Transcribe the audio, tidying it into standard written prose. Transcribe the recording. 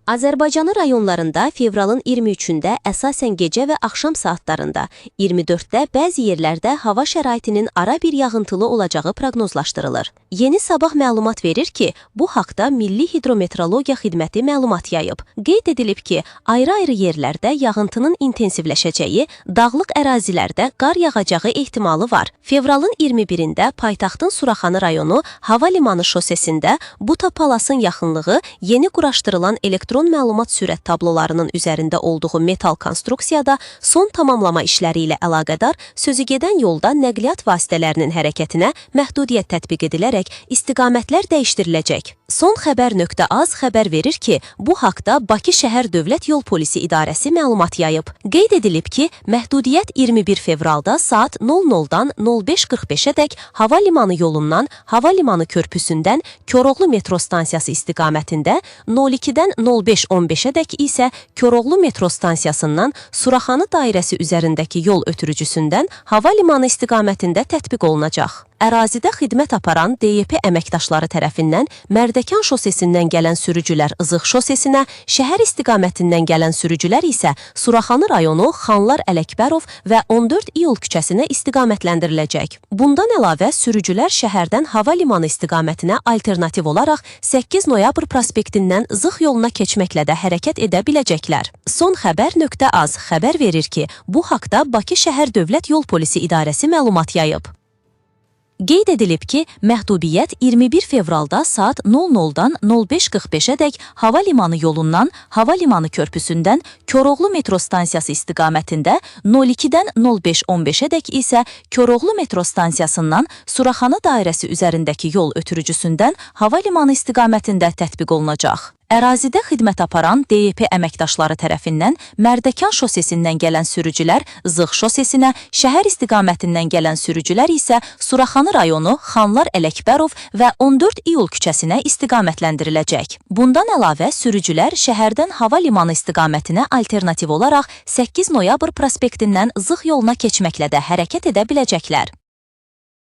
Azərbaycanın rayonlarında fevralın 23-də əsasən gecə və axşam saatlarında, 24-də bəzi yerlərdə hava şəraitinin ara bir yağıntılı olacağı proqnozlaşdırılır. Yeni Sabah məlumat verir ki, bu haqda Milli Hidrometeorologiya Xidməti məlumat yayıb. Qeyd edilib ki, ayrı-ayrı yerlərdə yağıntının intensivləşəcəyi, dağlıq ərazilərdə qar yağacağı ehtimalı var. Fevralın 21-də paytaxtın Suraxanı rayonu Hava Limanı şosesində Buta Palasın yaxınlığı yeni quraşdırılan elektron məlumat sürət tablolarının üzərində olduğu metal konstruksiyada son tamamlama işləri ilə əlaqədar sözügedən yolda nəqliyyat vasitələrinin hərəkətinə məhdudiyyət tətbiq edilərək istiqamətlər dəyişdiriləcək. Son xəbər.az xəbər verir ki, bu haqda Bakı şəhər Dövlət Yol Polisi İdarəsi məlumat yayıb. Qeyd edilib ki, məhdudiyyət 21 fevralda saat 00-dan 05:45-ədək hava limanı yolundan, hava limanı körpüsündən Koroğlu metro stansiyası istiqamətində, 02-dən 05:15-ədək isə Koroğlu metro stansiyasından Suraxanı dairəsi üzərindəki yol ötürücüsündən hava limanı istiqamətində tətbiq olunacaq. Ərazidə xidmət aparan DYP əməkdaşları tərəfindən Mərdəkan şosesindən gələn sürücülər Zığ şosesinə, şəhər istiqamətindən gələn sürücülər isə Suraxanı rayonu Xanlar Ələkbərov və 14 İyul küçəsinə istiqamətlərdiriləcək. Bundan əlavə sürücülər şəhərdən hava limanı istiqamətinə alternativ olaraq 8 noyabr prospektindən Zığ yoluna keçməklə də hərəkət edə biləcəklər. Son xəbər.az xəbər verir ki, bu haqda Bakı şəhər Dövlət Yol Polisi İdarəsi məlumat yayıb. Qeyd edilib ki, məhdudiyyət 21 fevralda saat 00-dan 05:45-ədək hava limanı yolundan, hava limanı körpüsündən Koroğlu metro stansiyası istiqamətində, 02-dən 05:15-ədək isə Koroğlu metro stansiyasından Suraxanı dairəsi üzərindəki yol ötürücüsündən hava limanı istiqamətində tətbiq olunacaq. Ərazidə xidmət aparan DYP əməkdaşları tərəfindən Mərdəkan şosesindən gələn sürücülər Zığ şosesinə, şəhər istiqamətindən gələn sürücülər isə Suraxanı rayonu Xanlar Ələkbərov və 14 İyul küçəsinə istiqamətləndiriləcək. Bundan əlavə sürücülər şəhərdən hava limanı istiqamətinə alternativ olaraq 8 noyabr prospektindən Zığ yoluna keçməklə də hərəkət edə biləcəklər.